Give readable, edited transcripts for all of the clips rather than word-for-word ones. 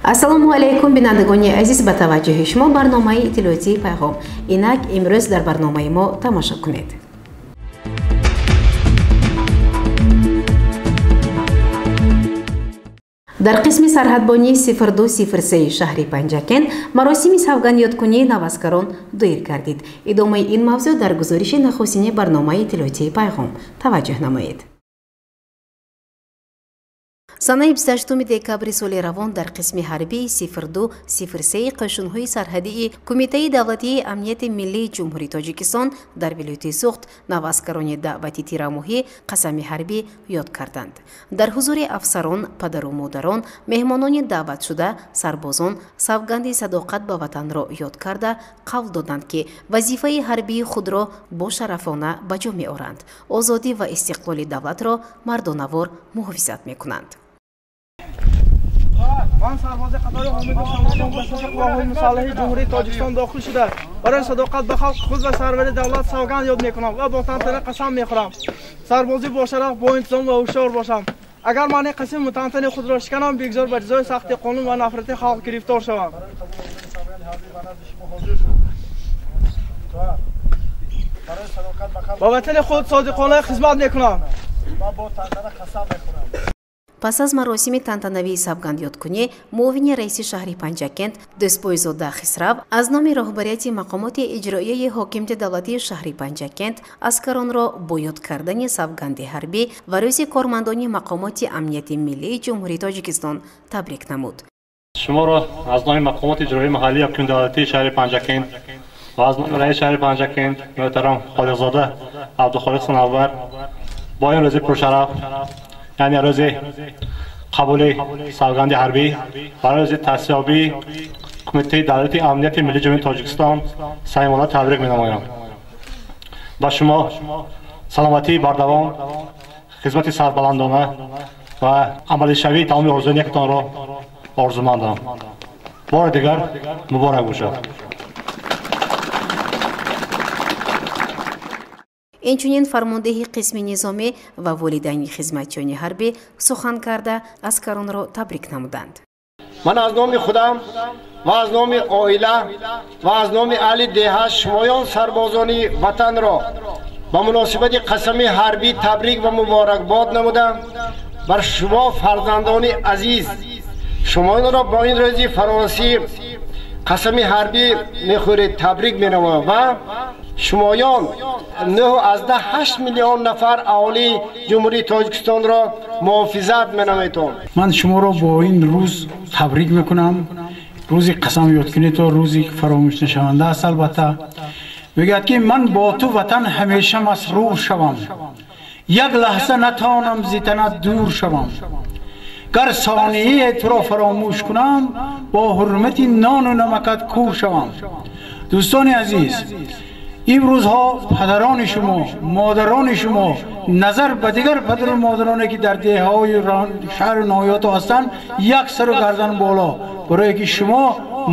Ассалому алайкум, бинандагони азиз, ба таваҷҷӯҳи шумо барномаи иттилоотии Пайғом. Инак имрӯз дар барномаи мо тамошо кунед. Дар қисми сарҳадбонии 0203 шаҳри Панҷакент маросими савгандёдкунии наваскарон доир гардид. Идомаи ин мавзӯъ дар гузориши нахустини барномаи иттилоотии Пайғом. Таваҷҷӯҳ намоед. Санаи 28 декабри соли равон дар қисми ҳарбии 0203 қӯшунҳои сарҳадии Кумитаи давлатии амнияти миллии Ҷумҳурии Тоҷикистон дар вилояти Суғд наваскарони даъвати тирамоҳӣ қасами ҳарбӣ ёд карданд. Дар ҳузури афсарон, падару модарон, меҳмонони даъватшуда, сарбозон савганди садоқат ба ватанро ёд карда, қавл доданд, ки вазифаи ҳарбии худро бошарафона ба ҷо меоранд, озодӣ ва истиқлоли давлатро мардонавор муҳофизат мекунанд. Ман сарбози қатори Ҳомидов Самадхон ба сафи қувваҳои мусаллаҳи Ҷумҳурии Тоҷикистон дохил шуда, барои садоқат ба халқи худ ва сарвари давлат савганд ёд мекунам ва бо тантана қасам мехӯрам. Сарбозӣ бошараф, бо интизом ва ҳушёр бошам. Агар ман ин қасми мутантани худро шиканам, бигзор ба ҷазои сахти қонун ва нафрати халқ гирифтор шавам. Ба ватани худ содиқона хизмат мекунам. Пас аз маросими тантанавии савгандёдкунӣ муовини раиси шаҳри Панҷакент Дӯстбойзода Хисрав аз номи роҳбарияти мақомоти иҷроияи ҳокимияти давлатии шаҳри Панҷакент аскаронро бо ёд кардани савганди ҳарбӣ ва рӯзи кормандони мақомоти амнияти миллии Ҷумҳурии Тоҷикистон табрик намуд. Шуморо аз номи мақомоти иҷроияи маҳаллии ҳокимияти давлатии шаҳри Панҷакент ва аз номи раиси шаҳри Панҷакент муҳтарам Холиқзода Абдухолиқ Санаввар бо ин рӯзи пуршараф, яъне рӯзи қабули савганди ҳарбӣ ва рӯзи таъсисёбии Кумитаи давлати амнияти миллии Ҷумҳурии Тоҷикистон самимона табрик менамоям. Ба шумо саломатии бардавом, хизмати сарбаландона ва амалишавии тамоми орзуи некатонро орзумандам. Бори дигар муборак бошад. Инчунин фармондеҳи қисми низомӣ ва волидайни хизматчиёни ҳарбӣ сухан карда аскаронро табрик намуданд. Ман аз номи худам ва аз номи оила ва аз номи аҳли деҳа шумоён сарбозони ватанро ба муносибати қасами ҳарбӣ табрик ва муборакбод намудам. Бар шумо фарзандони азиз, шумоёнро бо ин рӯзи фарорасӣ қасами ҳарбӣ мехӯред табрик менамоям ва шумоён 9.8 миллион нафар аҳолии Ҷумҳурии Тоҷикистонро муҳофизат менамоятон. Ман шуморо бо ин рӯз табрик мекунам. Рӯзи қасам ёдкунито рӯзи фаромӯшнашаванда аст. Албатта мегӯяд, ки ман бо ту ватан ҳамеша масрур шавам, як лаҳза натавонам зи танат дур шавам. Гар сонияе туро фаромӯш кунам, бо ҳурмати нону намакат кур шавам. Дӯстони азиз, имрӯзҳо падарони шумо, модарони шумо назар ба дигар падару модароне ки дар деҳаҳои шаҳру ноҳиёто ҳастанд, як сару гардан боло, барое ки шумо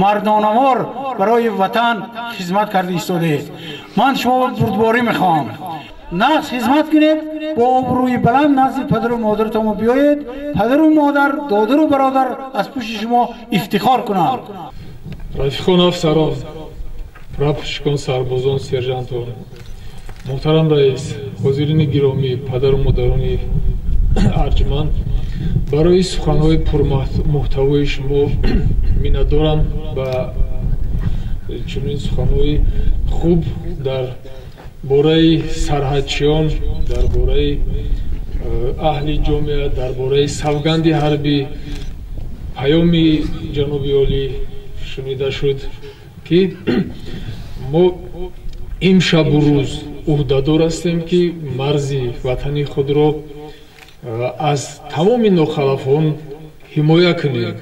мардонавор барои ватан хизмат карда истодаед. Ман шуморо бурдборӣ мехоҳам. Нағз хизмат кунед, бо обрӯи баланд назди падару модаратон биёед, падару модар, додару бародар аз пушти шумо ифтихор кунанд. Рафиқон афсарон, прапорщикон, сарбозон, сержантон, муҳтарам раис, ҳозирини гиромӣ, падару модарони арҷманд, барои суханҳои пурмуҳтавои шумо миннатдорам. Ба чунин суханҳои хуб дар бораи сарҳадчиён, дар бораи аҳли ҷомеа, дар бораи савганди ҳарбӣ паёми ҷаноби олӣ шунида шуд, ки мо имшабу рӯз ӯҳдадор ҳастем, ки марзи ватани худро аз тамоми нохалафон ҳимоя кунем.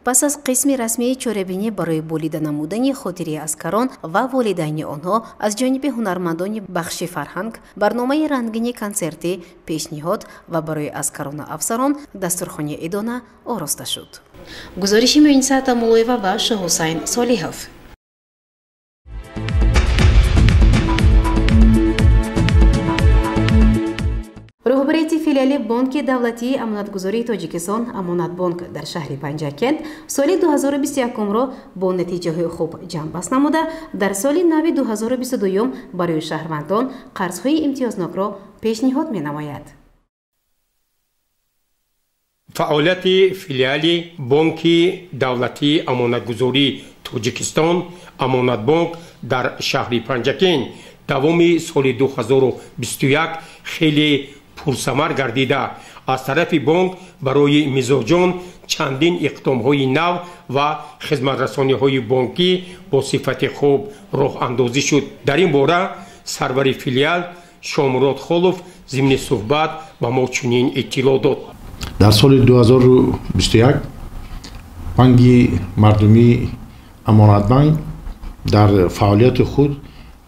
Пас аз қисми расмии чорабинӣ барои болида намудани хотири аскарон ва волидайни онҳо аз ҷониби ҳунармандони бахши фарҳанг барномаи рангини консертӣ пешниҳод ва барои аскарону афсарон дастурхони идона ороста шуд. Гузориши Муиниса Атамуллоева ва Шоҳҳусайн Солиҳов. Роҳбарияти филиали Бонки давлатии амонатгузории Тоҷикистон Амонатбонк дар шаҳри Панҷакент соли 2021-ро бо натиҷаҳои хуб ҷамъбаст намуда, дар соли нави 2022 барои шаҳрвандон қарзҳои имтиёзнокро пешниҳод менамояд. Фаъолияти филиали Бонки давлатии амонатгузории Тоҷикистон Амонатбонк дар шаҳри Панҷакент давоми соли 2021 хеле пурсамар гардида, аз тарафи бонк барои мизоҷон чандин иқдомҳои нав ва хизматрасониҳои бонкӣ бо сифати хуб роҳандозӣ шуд. Дар ин бора сарвари филиал Шомурод Холов зимни суҳбат ба мо чунин иттилоъ дод. Дар соли 2021 Банки мардумии Амонатбанк дар фаъолияти худ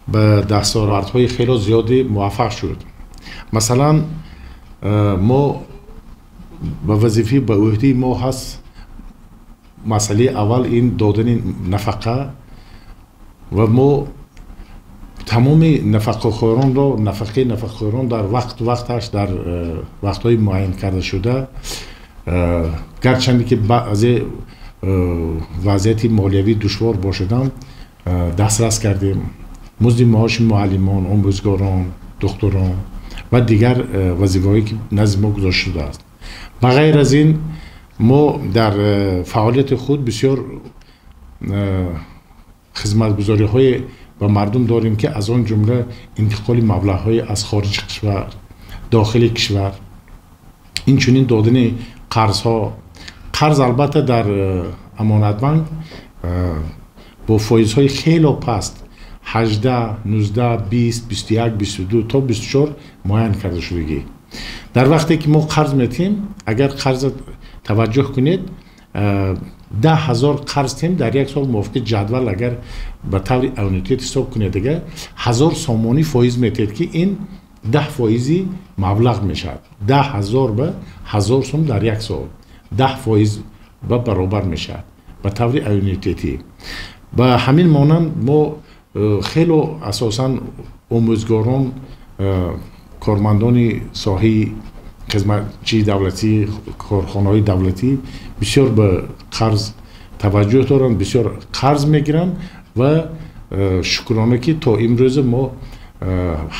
ба дастовардҳои хело зиёде муваффақ шуд. Масалан, мо ба вазифаи ба ӯҳдаи мо ҳаст масъалаи аввал ин додани нафақа ва мо тамоми нафақахӯронро нафақаи нафақахӯрон дар вақту вақташ дар вақтҳои муайян карда шуда, гарчанде ки баъзе вазъияти молиявӣ душвор бошадам, дастрас кардем. Музди маоши муаллимон, омӯзгорон, духтурон ва дигар вазифаҳое ки назди мо гузошта шудааст. Ба ғайр аз ин мо дар фаъолияти худ бисёр хизматгузориҳое ба мардум дорем, ки аз он ҷумла интиқоли маблағҳои аз хориҷи кишвар, дохили кишвар, инчунин додани қарзҳо. Қарз албатта дар Амонатбанк бо фоизҳои хело паст 18, 19, 20, 21, 22 то 24 муайян карда шудагӣ. Дар вақте ки мо қарз метиҳем, агар қарз таваҷҷӯҳ кунед, 10,000 қарз тиҳем дар як сол мувофиқи ҷадвал, агар ба таври аннуитет ҳисоб кунед, агар 1000 сомонӣ фоиз метиҳед, ки ин 10% маблағ мешавад. 10,000 ба 1000 сом дар як сол 10% ба баробар мешавад ба таври аннуитетӣ. Ба ҳамин монанд мо хело асосан омӯзгорон, кормандони соҳаи хизматчии давлатӣ, корхонаҳои давлатӣ бисёр ба қарз таваҷҷӯҳ доранд, бисёр қарз мегиранд ва шукрона ки то имрӯза мо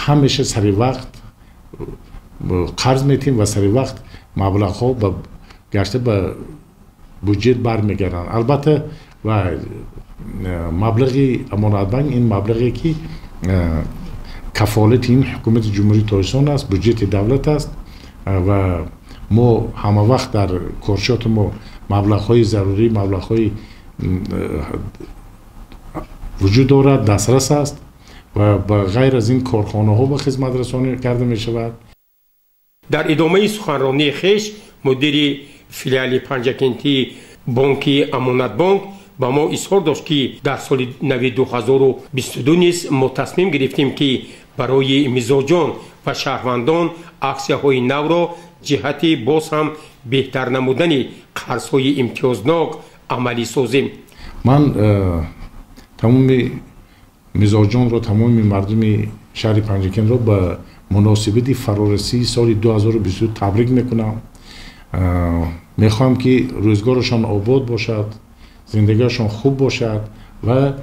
ҳамеша сари вақт қарз метиҳем ва сари вақт маблағҳо гашта ба буҷет бармегарданд. Албатта ва маблағи Амонатбанк ин маблағе ки кафолати ин ҳукумати Ҷумҳурии Тоҷикистон аст, буҷети давлат аст ва мо ҳама вақт дар коршоти мо маблағҳои зарурӣ, маблағҳои вуҷуд дорад, дастрас аст ва ба ғайр аз ин корхонаҳо ба хизматрасонӣ карда мешавад. Дар идомаи суханронии хеш мудири филиали Панҷакентии бонки Амонатбонк ба мо изҳор дошт, ки дар соли нави 2022 низ мо тасмим гирифтем, ки барои мизоҷон ва шаҳрвандон аксияҳои навро ҷиҳати боз ҳам беҳтар намудани қарзҳои имтиёзнок амалӣ созем. Ман тамоми мизоҷонро, тамоми мардуми шаҳри Панҷакентро ба муносибати фарорасии соли 2022 табрик мекунам. Мехоҳам ки рӯзгорашон обод бошад, зиндагиашон хуб бошад ва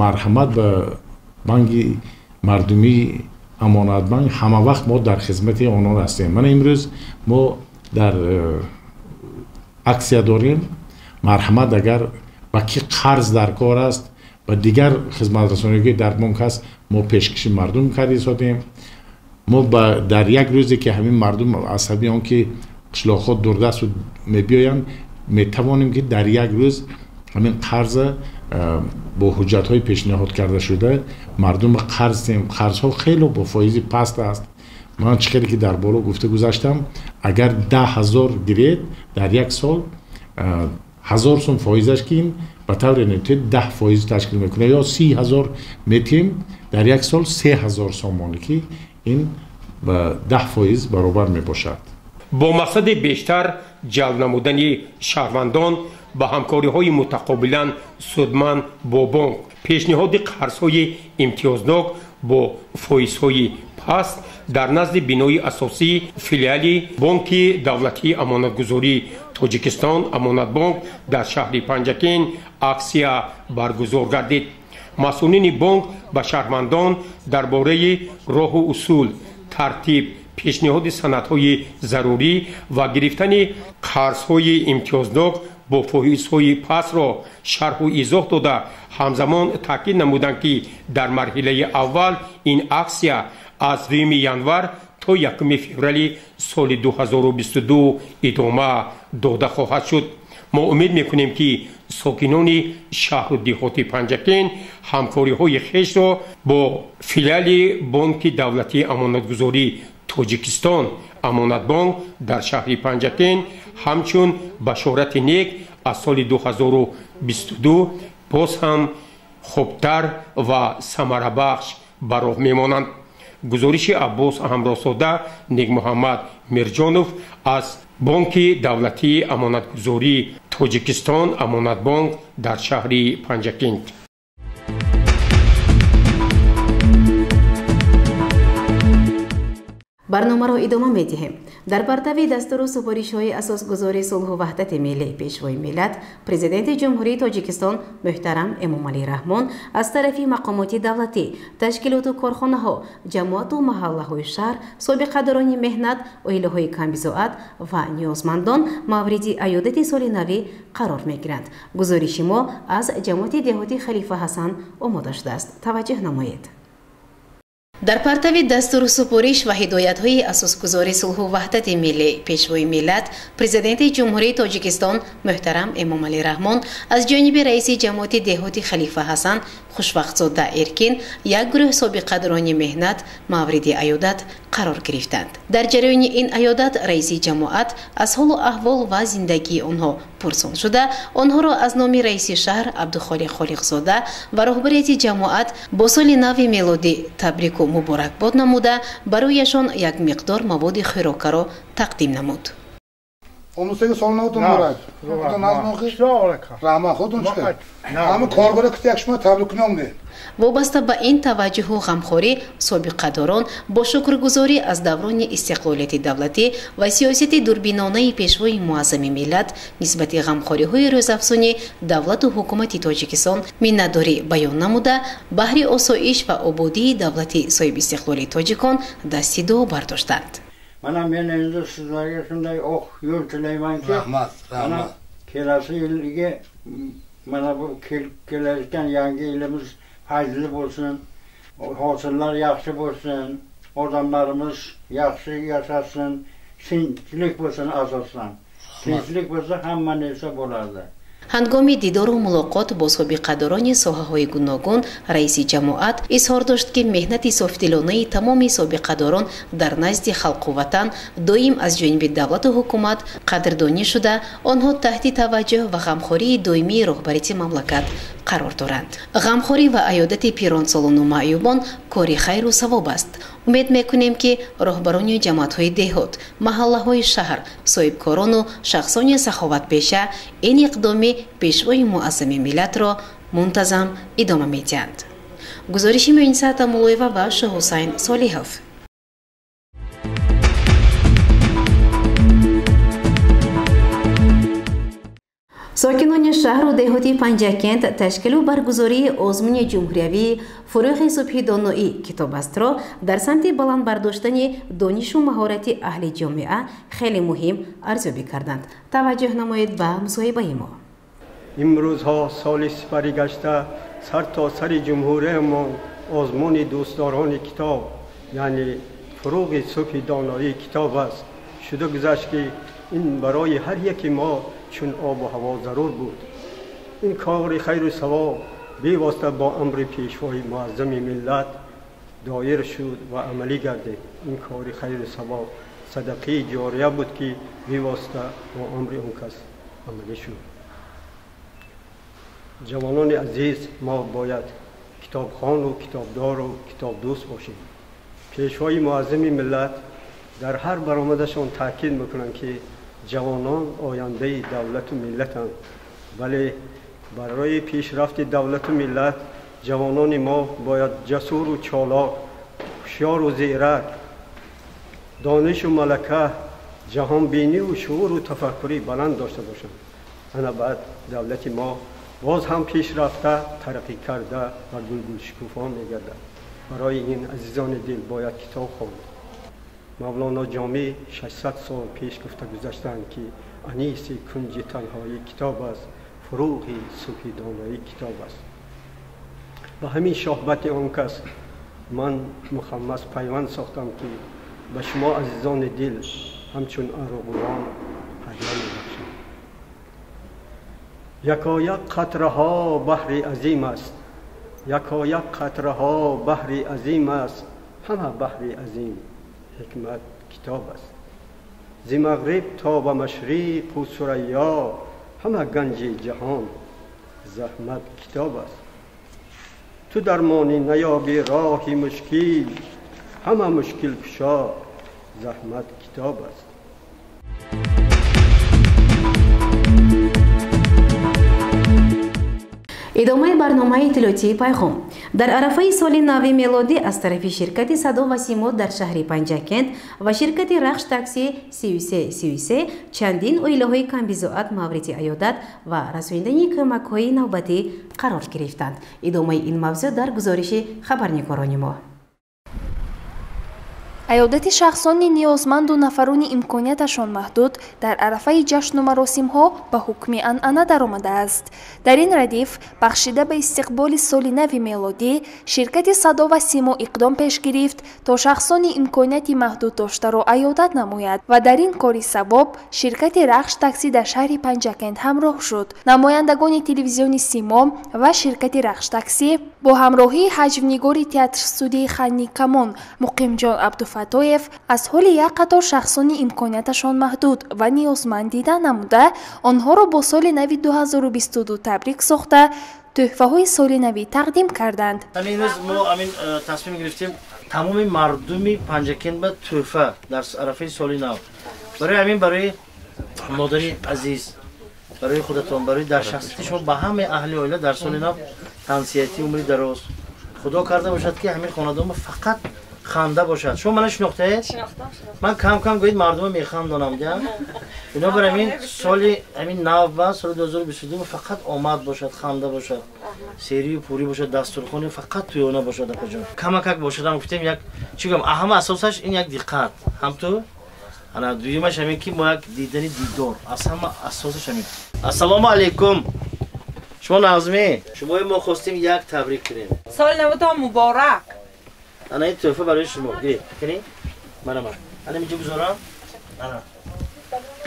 марҳамат ба Банки мардумии Амонатбанк ҳама вақт мо дар хизмати онон ҳастем. Мана имрӯз мо дар аксия дорем. Марҳамат, агар ба ки қарз дар кор аст ва дигар хизматрасониҳое дар бонк ҳаст, мо пешкаши мардум карда истодем. Мо дар як рӯзе ки ҳамин мардум асаби он ки қишлоқҳо дурдасту мебиёянд, метавонем ки дар як рӯз ҳамин қарза бо ҳуҷҷатҳои пешниҳод карда шуда мардум қарз диҳем. Қарзҳо хело бо фоизи паст аст. Ман чӣ хеле ки дар боло гуфта гузаштам, агар 10,000 гиред дар як сол 1000 сум фоизаш ки ин ба таври нуқта 10% ташкил мекунад, ё 30,000 метиҳем дар як сол 3000 сомонӣ, ки ин ба 10% баробар мебошад. Бо мақсади бештар ҷалб намудани шаҳрвандон ба ҳамкориҳои мутақобилан судманд бо бонк, пешниҳоди қарзҳои имтиёзнок бо фоизҳои паст дар назди бинои асосии филиали Бонки давлатии амонатгузории Тоҷикистон Амонатбонк дар шаҳри Панҷакент аксия баргузор гардид. Масъулини бонк ба шаҳрвандон дар бораи роҳу усул, тартиб, пешниҳоди санадҳои зарурӣ ва гирифтани қарзҳои имтиёзнок бо фоизҳои пастро шарҳу изоҳ дода, ҳамзамон таъкид намуданд, ки дар марҳилаи аввал ин аксия аз 2 январ то 1 феврали соли 2022 идома дода хоҳад шуд. Мо умед мекунем, ки сокинони шаҳру деҳоти Панҷакент ҳамкориҳои хешро бо филиали Бонки давлатии амонатгузории Тоҷикистон Амонатбонк дар шаҳри Панҷакент ҳамчун башорати нек аз соли 2022 боз ҳам хубтар ва самарабахш ба роҳ мемонанд. Гузориши Аббос Ҳамроҳзода, Некмуҳаммад Мирҷонов аз Бонки давлатии амонатгузории Тоҷикистон Амонатбонк дар шаҳри Панҷакент. Барномаро идома медиҳем. Дар партави дастуру супоришҳои асосгузори сулҳу ваҳдати миллӣ, Пешвои миллат, Президенти Ҷумҳурии Тоҷикистон муҳтарам Эмомалӣ Раҳмон аз тарафи мақомоти давлатӣ, ташкилоту корхонаҳо, ҷамоату маҳаллаҳои шаҳр, собиқадорони меҳнат, оилаҳои камбизоат ва ниёзмандон мавриди аёдати соли навӣ қарор мегиранд. Гузориши мо аз ҷамоати деҳоти Халифа Ҳасан омода шудааст. Таваҷҷӯҳ намоед. Дар партави дастуру супориш ва ҳидоятҳои асосгузори сулҳу ваҳдати миллӣ, Пешвои миллат, Президенти Ҷумҳурии Тоҷикистон муҳтарам Эмомалӣ Раҳмон аз ҷониби раиси ҷамоати деҳоти Халифа Ҳасан Хушвақтзода Эркин як гурӯҳ собиқадорони меҳнат мавриди аёдат қарор гирифтанд. Дар ҷараёни ин аёдат раиси ҷамоат аз ҳолу аҳвол ва зиндагии онҳо пурсон шуда, онҳоро аз номи раиси шаҳр Абдухолиқ Холиқзода ва роҳбарияти ҷамоат бо соли нави мелодӣ табрику муборакбод намуда, барояшон як миқдор маводи хӯрокаро тақдим намуд. Омӯзтаги соли навтон муборак. Раҳмат, худтон чӣ? Ҳама коргара кутяк шумо табрик кунам. Вобаста ба ин таваҷҷӯҳу ғамхорӣ, собиқадорон бо шукргузорӣ аз даврони истиқлолияти давлатӣ ва сиёсати дурбинонаи Пешвои муаззами миллат нисбати ғамхориҳои рӯзафзуни давлату ҳукумати Тоҷикистон миннатдорӣ баён намуда, баҳри осоиш ва ободии давлати соҳибистиқлоли тоҷикон дасти дуо бардоштанд. Mana men endi sizlarga shunday oq yo'l tilaymanki, rahmat, rahmat. Kelasi yilga mana bu kelayotgan yangi yilimiz fayzli bo'lsin, hosillar yaxshi bo'lsin, odamlarimiz yaxshi yashasin, tinchlik bo'lsin asosan. Tinchlik bo'lsa hamma narsa bo'ladi. Ҳангоми дидору мулоқот бо собиқадорони соҳаҳои гуногун раиси ҷамоат изҳор дошт, ки меҳнати софдилонаи тамоми собиқадорон дар назди халқу ватан доим аз ҷониби давлату ҳукумат қадрдонӣ шуда, онҳо таҳти таваҷҷӯҳ ва ғамхории доимии роҳбарияти мамлакат қарор доранд. Ғамхорӣ ва аёдати пиронсолону маъюбон кори хайру савоб аст. Умед мекунем, ки роҳбарони ҷамоатҳои деҳот, маҳаллаҳои шаҳр, соҳибкорону шахсони саховатпеша ин иқдоми Пешвои муаззами миллатро мунтазам идома медиҳанд. Гузориши Муинса Тамулоева ва Шоҳҳусайн Солиҳов. Сокинони шаҳру деҳоти Панҷакент ташкилу баргузории озмуни ҷумҳуриявии «Фурӯғи субҳи доноӣ» китобастро дар самти баланд бардоштани донишу маҳорати аҳли ҷомеа хеле муҳим арзёбӣ карданд. Таваҷҷӯҳ намоед ба мусоҳибаи мо. Имрӯзҳо соли сипарӣ гашта сар то сари ҷумҳуриямон озмуни дӯстдорони китоб, яъне фурӯғи субҳи доноӣ китоб аст. Шуда гузашт, ки ин барои ҳар яки мо чун обу ҳаво зарур буд. Ин кори хайру савоб бевосита бо амри Пешвои муаззами миллат доир шуд ва амалӣ гардид. Ин кори хайру савоб садақаи ҷория буд, ки бевосита бо амри он кас амалӣ шуд. Ҷавонони азиз, мо бояд китобхону китобдору китобдӯст бошем. Пешвои муаззами миллат дар ҳар баромадашон таъкид мекунанд, ки ҷавонон ояндаи давлату миллатанд, вале барои пешрафти давлату миллат ҷавонони мо бояд ҷасуру чолок, ҳушёру зирак, донишу малака, ҷаҳонбиниву шууру тафаккури баланд дошта бошанд. Ана баъд давлати мо боз ҳам пешрафта, тараққӣ карда ва гулгулшукуфо мегардад. Барои ин, азизони дил, бояд китоб хонд. Мавлоно Ҷомӣ 600 сол пеш гуфта гузаштаанд, ки аниси кунҷи танҳоӣ китоб аст, фуруғи субҳи доноӣ китоб аст. Ба ҳамин шоҳбати он кас ман мухаммас пайванд сохтам, ки ба шумо, азизони дил, ҳамчун аруғурон ҳадя мебахшам. Якояк қатраҳо баҳри азим аст, якояк қатраҳо баҳри азим аст, ҳама баҳри азим ҳикмат китоб аст. Зи мағриб то ба машриқу сурайё ҳама ганҷи ҷаҳон заҳмат китоб аст. Ту дармонӣ наёби роҳи мушкил, ҳама мушкилкушо заҳмат китоб аст. Идомаи барномаи иттилоотии «Пайғом». Дар арафаи соли нави мелодӣ аз тарафи ширкати «Садо ва Симо» дар шаҳри Панҷакент ва ширкати «Рахш Такси» 3333 чандин оилаҳои камбизоат мавриди аёдат ва расонидани кӯмакҳои навбатӣ қарор гирифтанд. Идомаи ин мавзӯъ дар гузориши хабарнигорони мо. Аёдати шахсони ниёзманду нафарони имконияташон маҳдуд дар арафаи ҷашну маросимҳо ба ҳукми анъана даромадааст. Дар ин радиф, бахшида ба истиқболи соли нави мелодӣ, ширкати «Садо ва Симо» иқдом пеш гирифт, то шахсони имконияти маҳдуд доштаро аёдат намояд ва дар ин кори савоб ширкати «Рахш Таксӣ» дар шаҳри Панҷакент ҳамроҳ шуд. Намояндагони телевизиони «Симо» ва ширкати «Рахш Таксӣ» бо ҳамроҳии ҳаҷвнигори театрстудияи «Ханни Камон» Муқимҷон Абдуфаттоев аз ҳоли як қатор шахсони имконияташон маҳдуд ва ниёзманд дида намуда, онҳоро бо соли нави 2022 табрик сохта, тӯҳфаҳои соли навӣ тақдим карданд. Ҳамин рӯз мо ҳамин тасмим гирифтем тамоми мардуми Панҷакент ба тӯҳфа дар арафаи соли нав. Барои ҳамин, барои модари азиз, барои худатон, барои дар шахсияти шумо, ба ҳамаи аҳли оила дар соли нав тансиҳатӣ, умри дароз. Худо карда бошад, ки ҳамин хонадон фақат ханда бошад. Шумо мана шинохтаед? Ман кам кам гӯед мардума механдонам, дия. Бинобар ҳамин соли ҳамин нав ба соли 2022 фақат омад бошад, ханда бошад, серию пурӣ бошад, дастурхони фақат тӯёна бошад, апаҷон. Камакак бошад ҳам гуфтем як чӣ гӯям, ҳама асосаш ин як диққат. Ҳам ту ана дуюмаш ҳамин ки мо як дидани дидор. Аз ҳама асосаш ҳамин. Ассалому алайкум. Шумо нағзмӣ? Шумои мо хостем як табрик кунем. Соли наватон муборак. Ана ин тӯҳфа барои шумо. Гиред, кунед? Мана ман. Ана инҷо гузорам. Ана.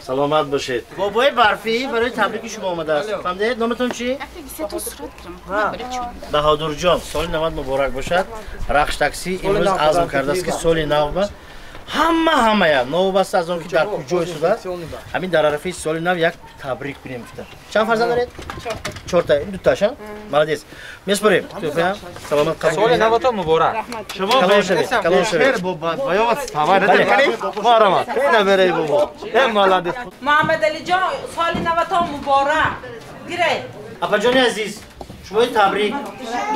Саломат бошед. Бобои барфӣ барои табрики шумо омадааст. Фаҳмидед? Номатон чӣ? Баҳодурҷон, соли нават муборак бошад. Рахш Таксӣ имрӯз азм кардааст, ки соли нав ба ҳама ҳамая новобаста аз он ки дар куҷо истодааст, ҳамин дар арафаи соли нав як табрик кунем гуфта. Чанд фарзанд доред? Чорта. Дуташа? Молодец. Меспорем. Тӯҳфаям. Саломат қабул. Соли наватон муборак. Шумо калон шавед. Калон шавед. Муҳаммад Алиҷон, соли наватон муборак. Гиред. Апаҷони азиз, шумои табрик,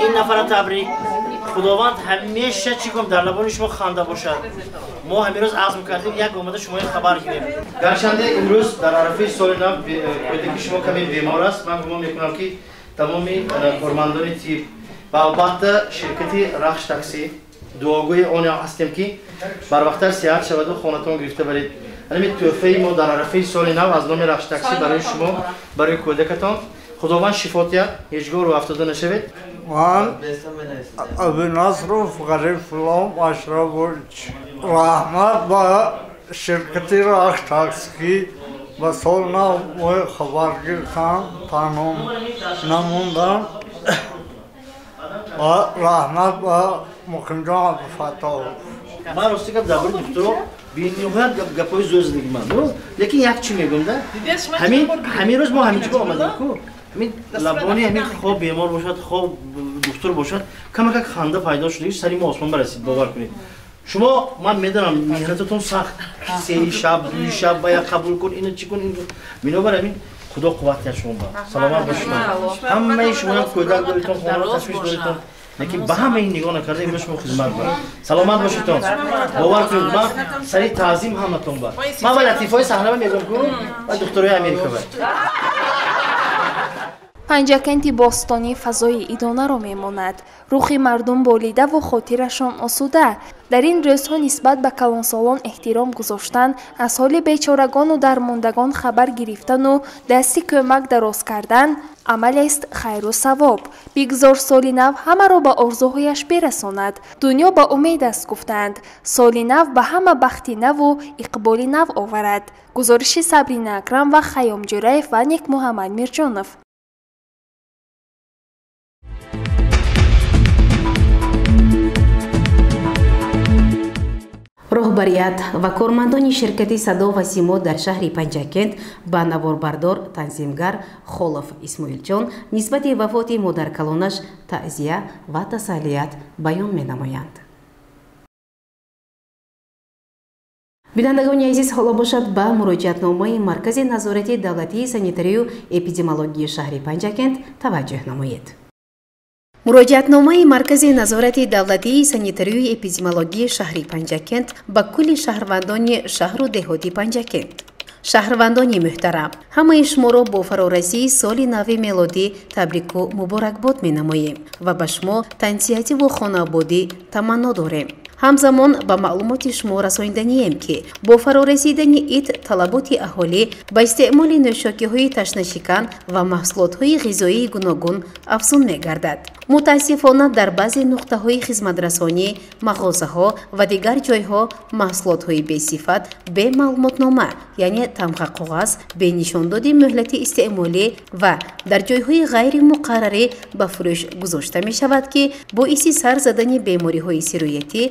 ин нафара табрик. Худованд ҳамеша чӣ гум дар лабони шумо ханда бошад. Мо ҳамин рӯз азм кардем як омада шумои хабар гирем. Гарчанде имрӯз дар арафаи соли нав кӯдаки шумо каме бемор аст, ман гумон мекунам, ки тамоми кормандони тиб ва албатта ширкати «Рахш Таксӣ» дуогӯи он ҳастем, ки барвақттар сиҳат шаваду хонатон гирифта баред. Ҳамин тӯҳфаи мо дар арафаи соли нав аз номи «Рахш Таксӣ» барои шумо, барои кӯдакатон. Худованд шифо диҳад, ҳеҷ гоҳ рӯ афтода нашавед. Ман Абинасров Ғарифуллом Ашрафович, раҳмат ба ширкати «Рахш Таксӣ» ба сол нав мои хабар гирифтам, танҳо намондам ва раҳмат ба Муқимҷон Абдуфаттоҳов. Ман рости гап дар бораи духтуро бениҳоят гапҳои зӯр зиндагӣ ман, лекин як чӣ мегӯям да, ҳамин рӯз мо ҳамин ҷо омадем ку. Ҳамин лабони ҳамин хоб бемор бошад, хоб духтур бошад, камакак ханда пайдо шуда, сари мо осмон барасид, бовар кунед. Шумо ман медонам меҳнататон сахт, 3 шаб, 2 шаб бояд қабул кун, ино чӣ кун, бинобар ҳамин Худо қувват диҳад шумо ба. Саломат бошед. Ҳамаи шумо кӯдак доритон, хона ташвиш доритон. Лекин ба ҳамаи ин нигоҳ накарда имрӯз шумо хизмат ба. Саломат бошедтон. Бовар кунед, ман сари таъзим ҳаматон ба. Ман ба латифаҳои саҳна мегӯям ку ва духтурои Америка ба. Панҷакенти бостонӣ фазои идонаро мемонад. Рӯҳи мардум болидаву хотирашон осуда. Дар ин рӯзҳо нисбат ба калонсолон эҳтиром гузоштан, аз ҳоли бечорагону дармондагон хабар гирифтану дасти кӯмак дароз кардан амалест хайру савоб. Бигзор соли нав ҳамаро ба орзуҳояш бирасонад. Дунё ба умед аст, гуфтанд. Соли нав ба ҳама бахти наву иқболи нав оварад. Гузориши Сабрина Акрам ва Хайём Ҷӯраев ва Некмуҳаммад Мирҷонов. Роҳбарият ва кормандони ширкати Садо ва Симо дар шаҳри Панҷакент ба наворбардор танзимгар Холов Исмоилҷон нисбати вафоти модаркалонаш таъзия ва тасаллият баён менамоянд. Бинандагони азиз, ҳоло бошад ба муроҷиатномаи Маркази назорати давлатии санитарию эпидемиологии шаҳри Панҷакент таваҷҷӯҳ намоед. Муроҷиатномаи Маркази назорати давлатии санитарию эпидемиологии шаҳри Панҷакент ба кулли шаҳрвандони шаҳру деҳоти Панҷакент. Шаҳрвандони муҳтарам, ҳамаи шуморо бо фарорасии соли нави мелодӣ табрику муборакбод менамоем ва ба шумо тансиҳативу хонаободӣ таманно дорем. Ҳамзамон ба маълумоти шумо расониданием, ки бо фарорасидани ид талаботи аҳолӣ ба истеъмоли нӯшокиҳои ташнашикан ва маҳсулотҳои ғизоии гуногун афзун мегардад. Мутаассифона, дар баъзе нуқтаҳои хизматрасонӣ, мағозаҳо ва дигар ҷойҳо маҳсулотҳои бесифат, бемаълумотнома, яъне тамғақоғаз, бе нишондоди муҳлати истеъмолӣ ва дар ҷойҳои ғайримуқаррарӣ ба фурӯш гузошта мешавад, ки боиси сар задани бемориҳои сироятӣ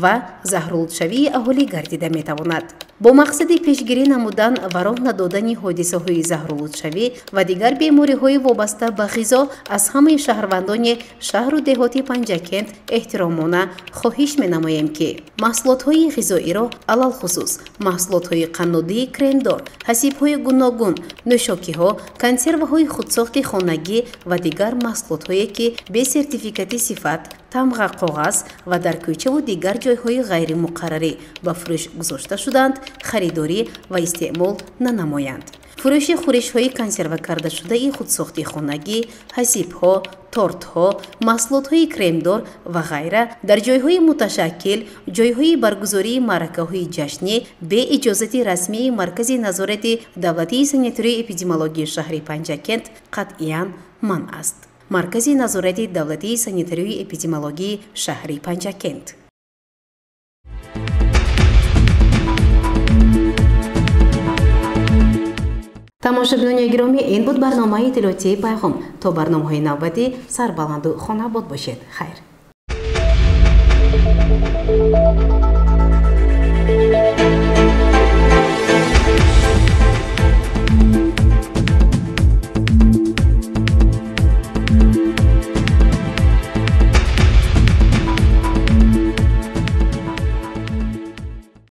ва заҳролудшавии аҳолӣ гардида метавонад. Бо мақсади пешгирӣ намудан ва роҳ надодани ҳодисаҳои заҳролудшавӣ ва дигар бемориҳои вобаста ба ғизо аз ҳамаи шаҳрвандони шаҳру деҳоти Панҷакент эҳтиромона хоҳиш менамоем, ки маҳсулотҳои ғизоиро, алалхусус маҳсулотҳои қаннодии кремдор, ҳасибҳои гуногун, нӯшокиҳо, консерваҳои худсохти хонагӣ ва дигар маҳсулотҳое, ки бе сертификати сифат, тамға коғаз ва дар кӯчаву дигар ҷойҳои ғайримуқаррарӣ ба фурӯш гузошта шуданд, харидорӣ ва истеъмол нанамоянд. Фурӯши хӯришҳои консерва кардашудаи худсохти хонагӣ, ҳасибҳо, тортҳо, маҳсулотҳои кремдор ва ғайра дар ҷойҳои муташаккил, ҷойҳои баргузории маъракаҳои ҷашнӣ бе иҷозати расмии Маркази назорати давлатии санитарию эпидемиологии шаҳри Панҷакент қатъиян манъ аст. Маркази назорати давлатии санитарию эпидемиологии шаҳри Панҷакент. Тамошобинони гиромӣ, ин буд барномаи иттилоотии Пайғом. То барномаҳои навбатӣ сарбаланду хонаобод бошед. Хайр.